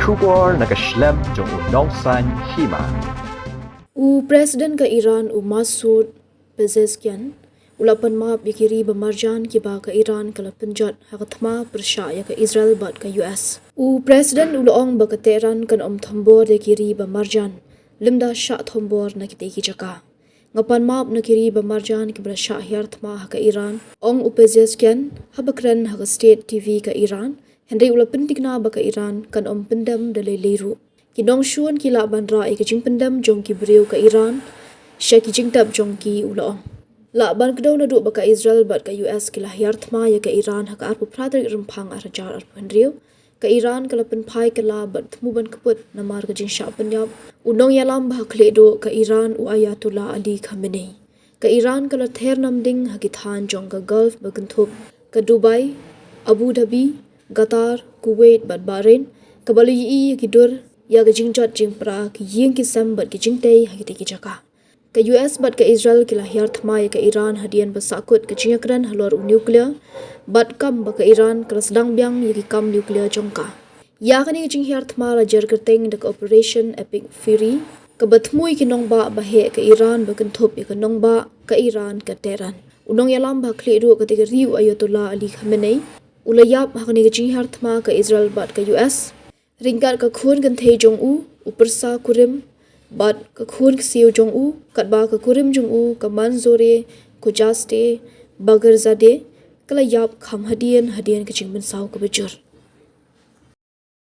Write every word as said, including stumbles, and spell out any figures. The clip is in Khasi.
Khubor na ka shlem jong u nongsaiñ hima. U President ka Iran u Masoud Pezeshkian u la pan map ïa ki ri ba marjan kiba ka Iran ka la pynjot ha ka thma pyrshah ïa ka Israel bad ka U S. U President u la ong ba ka Tehran kan ym thombor ïa ki ri ba marjan lymda shah thombor na kitei ki jaka. Nga pan map na ki ri ba marjan kiba la shah hiar thma ha ka Iran, ong u Pezeshkian haba kren ha ka State T V ka Iran. Hynrei u la pyntikna ba ka Iran kan ym pyndem da lei lei ruh. Ki nongshun ki lah ban rah ïa ka jingpyndem jong ki briew ka Iran sha ki jingtep jong ki, u la ong. Lah ban kdew naduh ba ka Israel bad ka U S ki la hiar thma ïa ka Iran ha ka arphew phra tarik Rymphang ar hajar arphew hynriew, ka Iran ka la pynphai kylla bad thmu ban kput namar ka jingshah pynïap u nongïalam ba ha khlieh duh ka Iran u Ayatollah Ali Khamenei. Ka Iran ka la ther namding ha ki thaiñ jong ka Gulf ba kynthup ka Dubai, Abu Dhabi, Qatar, Kuwait bad Bahrain, kaba la ïohi ïa ki dur ïa ka jingjot jingpra, ki ïing ki sem bad ki jingtei ha kitei ki jaka. Ka U S bad ka Israel ki la hiar thma ïa ka Iran hadien ba sahkut ka jingïakren halor u nuclear, bad kam ba ka Iran ka la sdang biang ïa ki kam nuclear jong ka. Ïa kane ka jinghiar thma la jer kyrteng da ka Operation Epic Fury, kaba thmu ïa ki nongbah ba heh ka Iran ba kynthup ïa ka nongbah ka Iran ka Tehran. U nongïalam ba ha khlieh duh katei ka ri u Ayatollah Ali Khamenei u la ïap ha kane ka jinghiar thma ka Israel bad ka U S. Ryngkat ka khun kynthei jong u, u pyrsa kurim, bad ka khun ksiew jong u, katba ka kurim jong u ka Manzooreh Khojaste Bagherzadeh ka la ïap kham hadien hadien ka jingmynsaw kaba jur.